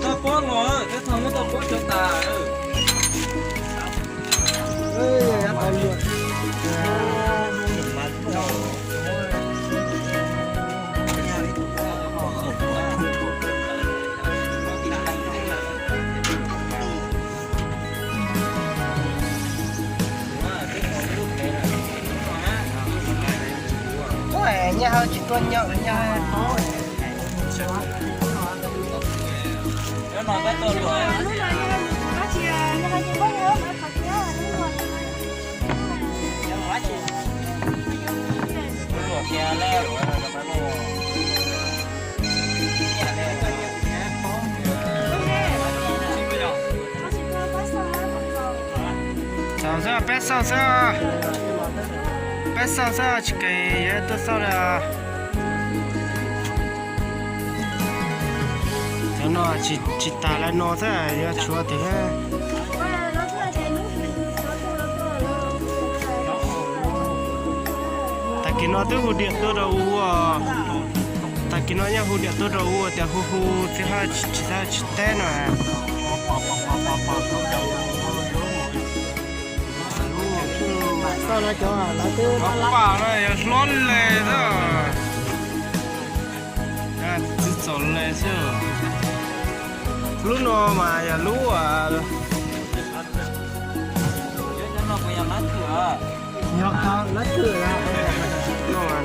Tau pob los, tau muab tau pob cov tas. Nyiaj ho tsis tuaj nyob, nyiaj ho. Xaus xwb, peb xauj xwb, peb xauj xwb, tsis kev yuav tuaj xauj li. Cov no tsis tas lawm no xwb, yuav tshuav tiag. Tag kis no twb hu diam tuaj rau ua, tag kis no yeej hu diam tuaj rau ua tias hu hu txiv haj tsis teb no. Pam no yog hlob le xwb, txiv txom le xwb. Lub no mas yog lub,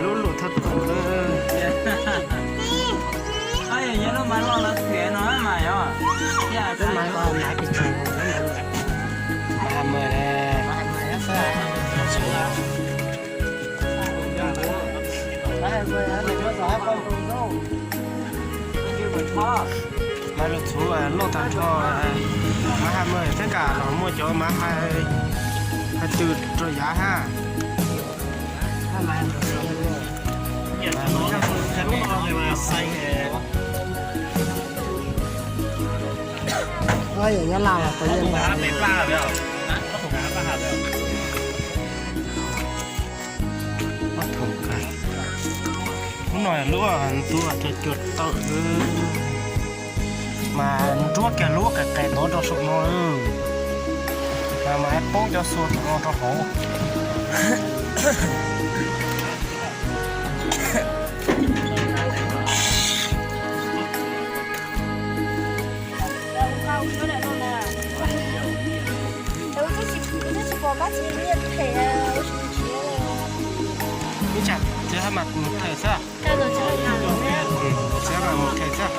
lub lus thab txom. Mas lus txhuv loj tag nrho, mas hais mas thiab kam los muaj cov mas hais, hais twg rau yav hab. Lub no lub ntu cuag tawm, mas nruab kiag lub qes qes tod rau saum no, mas poob cov xua tom no rau hauv. Ib tsam txiv hab mam mus them xwb. Txiv hab mam mus them xwb.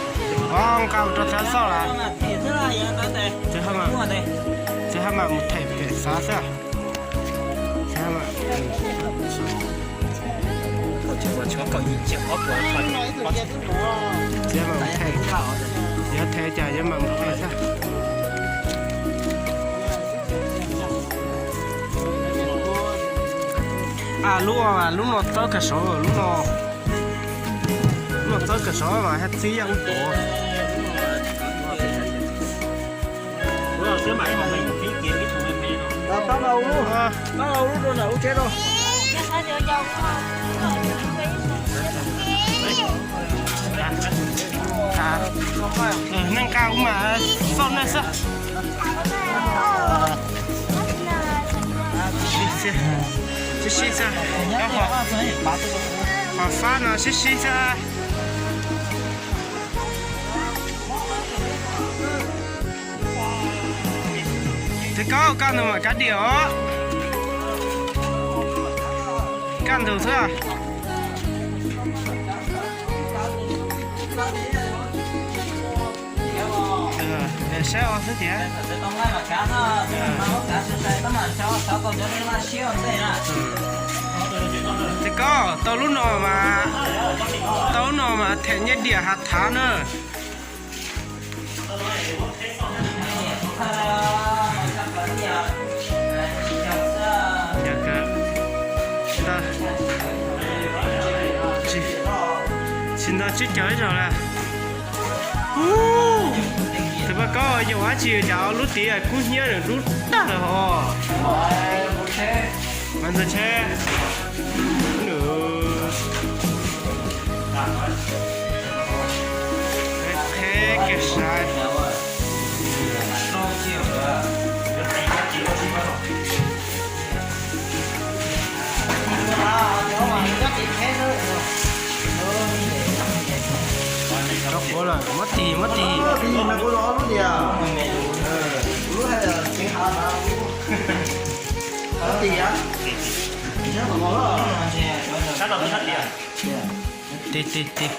Os, nqa mus rau txhab xauj lawm. Txiv hab mam mus them pem xav xwb. Txiv hab mam mus them, yuav them cas yuav mam mus them xwb. A, lub, lub no txawb kawg saud, lub no, lub no txawb kawg saud mas hab txib yaj ub tuav. Neej nqa ub mas xauj nej xwb. Sib sib xwb, qhov fab no sib sib xwb. Txiv Kaub, kaj ntug mam kav diam os. Kaj ntug xwb. Saib os xwb tiag. Txiv Kaub, tau lub no mas, tau lub no mas them nyiaj diam hav thav na. Tsis nto tsib caug ib zaug lawm. Tus poj Kaub, yog dab tsi cas lub tid kub hnyiab dub tag lawm hos? Mas ntxawg tsheb, qheb kiag saib. Ua lawm, muab tis, muab tis. Tis mas kuv los lub tias, lub hais tias tsev hav na, muab tis a. Tis, tis, tis.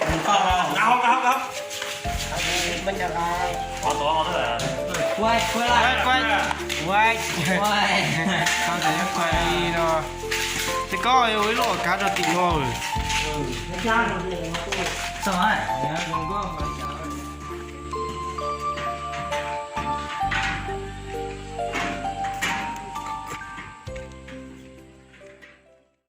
Quay, quay, quay. Tau tias quay no. Tej koj ua ib lub ua kav rau tim no.